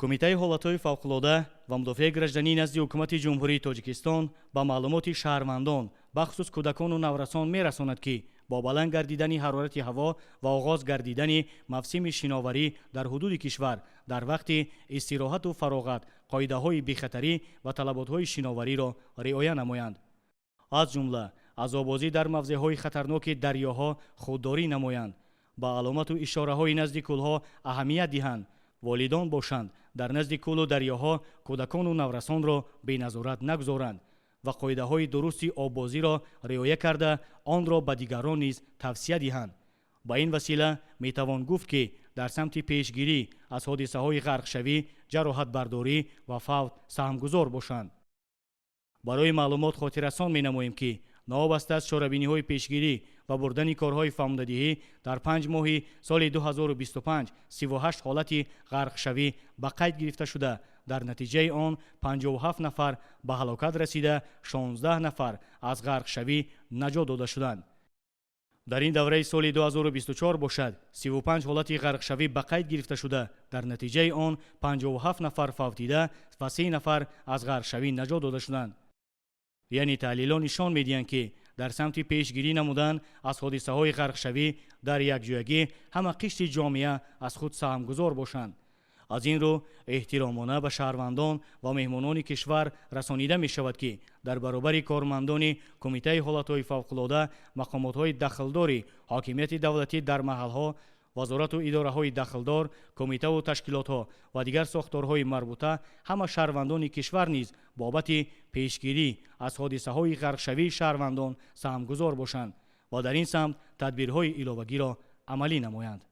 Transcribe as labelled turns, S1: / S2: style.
S1: Кумитаи ҳолатҳои фавқулода ва мудофиаи гражданӣ назди Ҳукумати Ҷумҳурии Тоҷикистон ба маълумоти шаҳрвандон, бахусус кӯдакону наврасон мерасонад, ки бо баланд гардидани ҳарорати ҳаво ва оғоз гардидани мавсими шиноварӣ дар ҳудуди кишвар, дар вақти истироҳату фароғат қоидаҳои бехатарӣ ва талаботҳои шиновариро риоя намоянд, аз ҷумла аз обозӣ дар мавзеъҳои хатарноки дарёҳо худдорӣ намоянд, ба аломату ишораҳои назди кӯлҳо аҳамият диҳанд. Волидон бошанд, дар назди кӯлу дарёҳо кӯдакону наврасонро беназорат нагузоранд ва қоидаҳои дурусти оббозиро риоя карда, онро ба дигарон низ тавсия диҳанд. Ба ин васила метавон гуфт, ки дар самти пешгирӣ аз ҳодисаҳои ғарқшавӣ, ҷароҳатбардорӣ ва фавт саҳмгузор бошанд. Барои маълумот хотиррасон менамоем, ки новобаста аз чорабиниҳои пешгирӣ ва бурдани корҳои фаҳмдадиҳӣ, дар 5 моҳи соли 2025 38 ҳолати ғарқшавӣ ба қайд гирифта шуда, дар натиҷаи он 57 нафар ба ҳалокат расида, 16 нафар аз ғарқшавӣ наҷот дода шуданд. Дар ин давраи соли 2024 бошад, 35 ҳолати ғарқшавӣ ба қайд гирифта шуда, дар натиҷаи он 57 нафар фавтида ва 3 нафар аз ғарқшавӣ наҷот дода шуданд. Яъне таҳлилҳо нишон медиҳанд, ки дар самти пешгирӣ намудан аз ҳодисаҳои ғарқшавӣ дар якҷоягӣ ҳама қишри ҷомеа аз худ саҳмгузор бошанд. Аз ин рӯ эҳтиромона ба шаҳрвандон ва меҳмонони кишвар расонида мешавад, ки дар баробари кормандони Кумитаи ҳолатҳои фавқулода, мақомотҳои дахлдори ҳокимияти давлатӣ дар маҳалҳо, вазорату идораҳои дахлдор, кумитаву ташкилотҳо ва дигар сохторҳои марбута, ҳама шаҳрвандони кишвар низ бобати пешгирӣ аз ҳодисаҳои ғарқшавии шаҳрвандон саҳмгузор бошанд ва дар ин самт тадбирҳои иловагиро амалӣ намоянд.